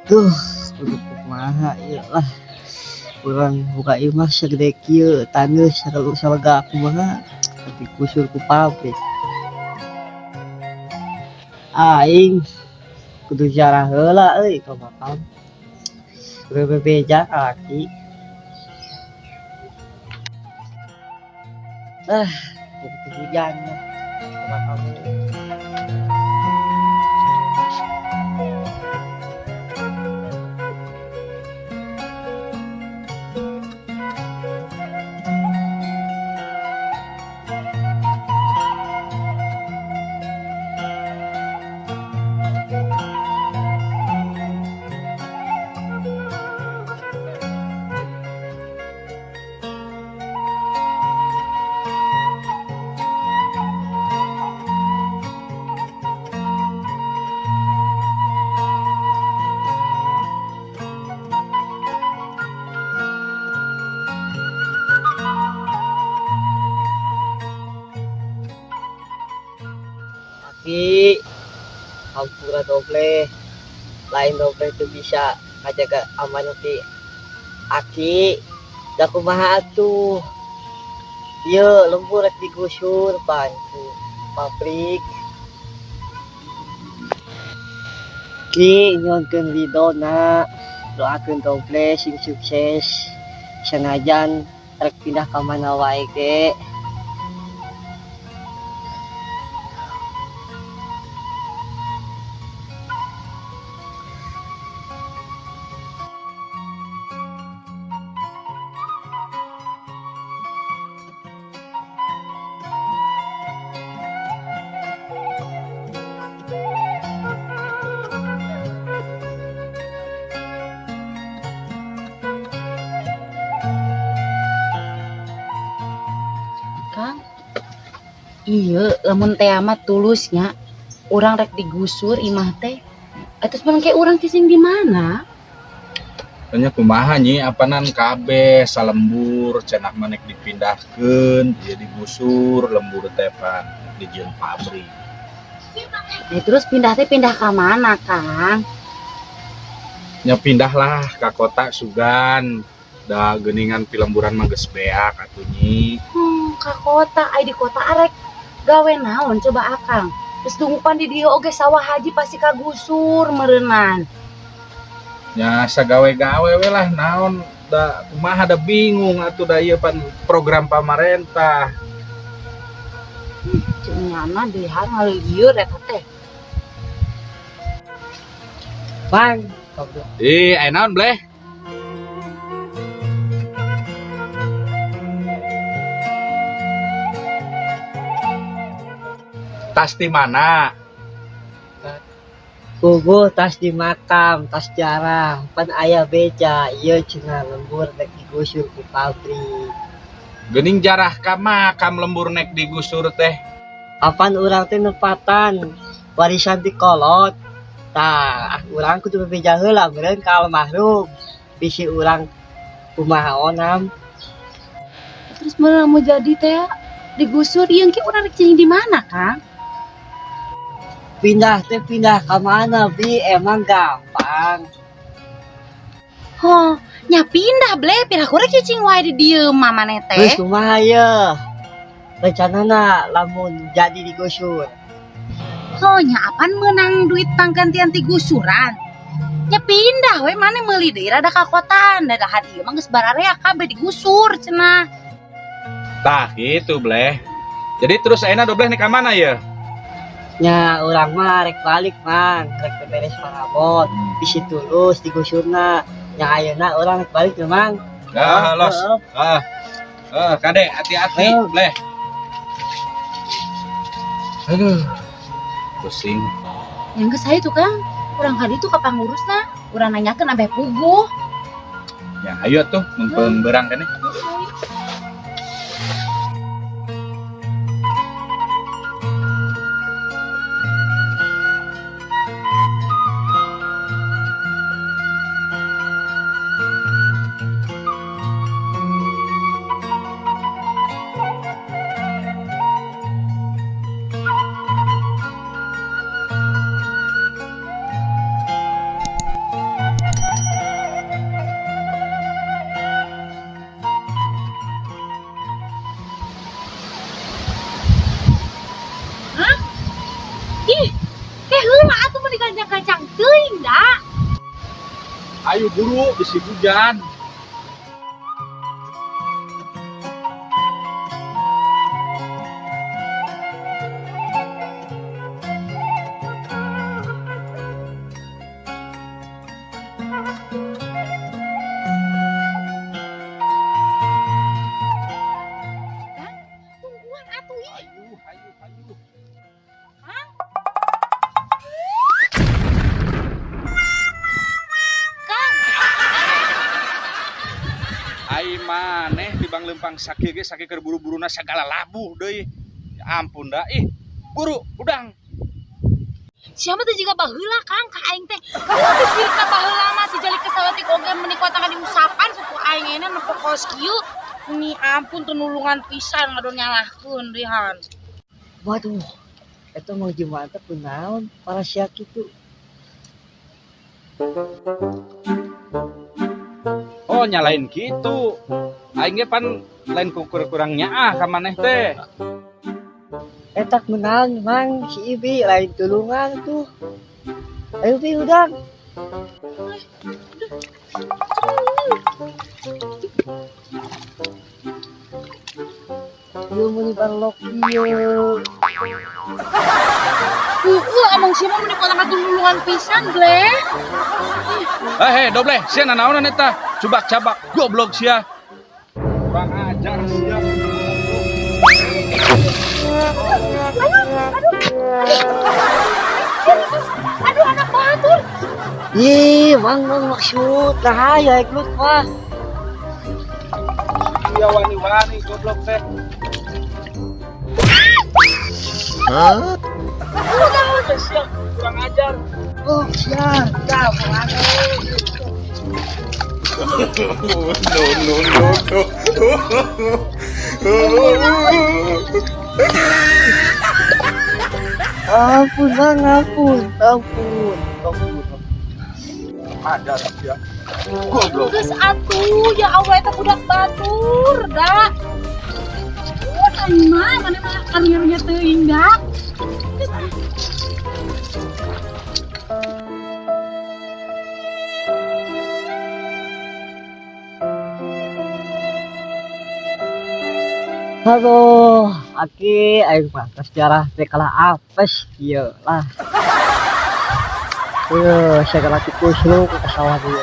Duh, kudu kumaha ieu lah. Urang buka imah sagede kieu, taneuh salega kumaha, digusur ku pabrik. Aing kudu ziarah heula euy ka makam. Kudu bebeja ka laki. Ah, kudu hujan ka makam. Aki, hampura doble, lain doble itu bisa ngajaga amanah ti aki. Da kumaha atuh? Ieu lembur rek digusur pan ku pabrik. Ki nyuhunkeun ridona, doakeun doble sing sukses. Sanajan rek pindah ka mana wae ge. Kang, iya, lamun teh amat tulusnya, urang rek digusur imah teh. Terus barang kayak urang cicing di mana? Tanya kumaha nyi, apanan kabeh salembur cenah manek dipindahkeun, ieu digusur lembur teh pan dijieun pabrik. Nah, terus pindah teh pindah ka mana, Kang? Nya pindahlah ka kota Sugan. Da geuningan pilemburan mah geus beak atuh nyi. Ka kota, ai di kota arek gawe naon coba akang. Terus dungupan di dieu oge sawah haji pasti kagusur meureunnan. Nya sagawe-gawe we lah naon da kumaha da bingung atuh da ieu pan program pamarentah. Ceu nyana dihar ngalieur eta teh. Bang. Ih, aya naon bleh? Tas di mana? Puguh tas di makam, tas jarang. Pan aya beja, ieu cenah lembur rek digusur ku pabrik. Geuning jarah ka makam lembur nek digusur teh. Apan urang teh nepatan warisan ti kolot. Tah, urang kudu bebeja heula meureun ka almarhum. Bisi urang kumaha onam. Terus meureun mau jadi teh digusur ieu ke urang rek cicing di mana, Kang? Pindah teh pindah ka mana, Bi? Emang gampang. Oh, nya pindah ble, piraku rek cicing wae di dieu mah maneh teh. Geus kumaha ye? Rencanana lamun jadi digusur. Oh, nya apan meunang duit panggantian ti gusuran? Nya pindah we maneh meuli deui rada ka kotaan, da hadieu mah geus bararea kabeh digusur cenah. Tah gitu bleh. Jadi terus ayeuna dobleh nek ka mana ye? Nya urang mah rek balik mang, rek beberes parabot, bisi tulus digusurna. Nya ayeuna urang rek balik teh mang. Ah, los. Ah. Ah, kade hati-hati bleh. Aduh. Pusing. Yang geus hayu tuh Kang, urang ka ditu ka pangurusna, urang nanyakeun ambeh puguh. Ya hayu atuh mumpung beurang keneh. Ayo buru bisi hujan. Kang, tungguan atuh ih. Ayo, ayo, ayo. Kang. Kang. Ai maneh tibang lempang sakieu ge sakieu keur buru-buruna sagala labuh deui. Ya ampun dah ih. Buru, udang. Siapa tuh juga baheula Kang ka aing teh. Kamu cerita baheula mah si jali kesalatik oge meuni kuat diusapan suku aing ini nepo kos kieu. Ni ampun tuh nulungan pisan ngadon nyalahkeun rihan. Waduh, eta mau Jumat teh kunaon para sia kitu. Oh, nyalain gitu. Aing ge pan lain kurang nyaah ka maneh teh. Eta kunaon Mang si Ibi lain tulungan tuh. Ayo Bi hudang. Ieu meuni barlok ieu. Heeh, emang siapa meuni kuat nulungan pisan, Ble. Eh, doble, sia nanaonan eta? Cubak-cabak, goblok sia. Kurang ajar sia. Aduh, anak batur. Ih, Mang Mang maksud nah ya ikut mah. Sia wani-wani goblok teh. Sia kurang ajar. Oh, sia, dah No, no, no, no. Ampun, Bang, ampun, ampun, ampun. Ajar sia. Goblok. Geus atuh, ya Allah eta budak batur, da. Oh, aing mah mana mah karunya-runya teuing da. Geus ah. Aduh, aki aing mah sejarah teh kalah apes ieu lah. Segala tikus lu ke sawah ieu.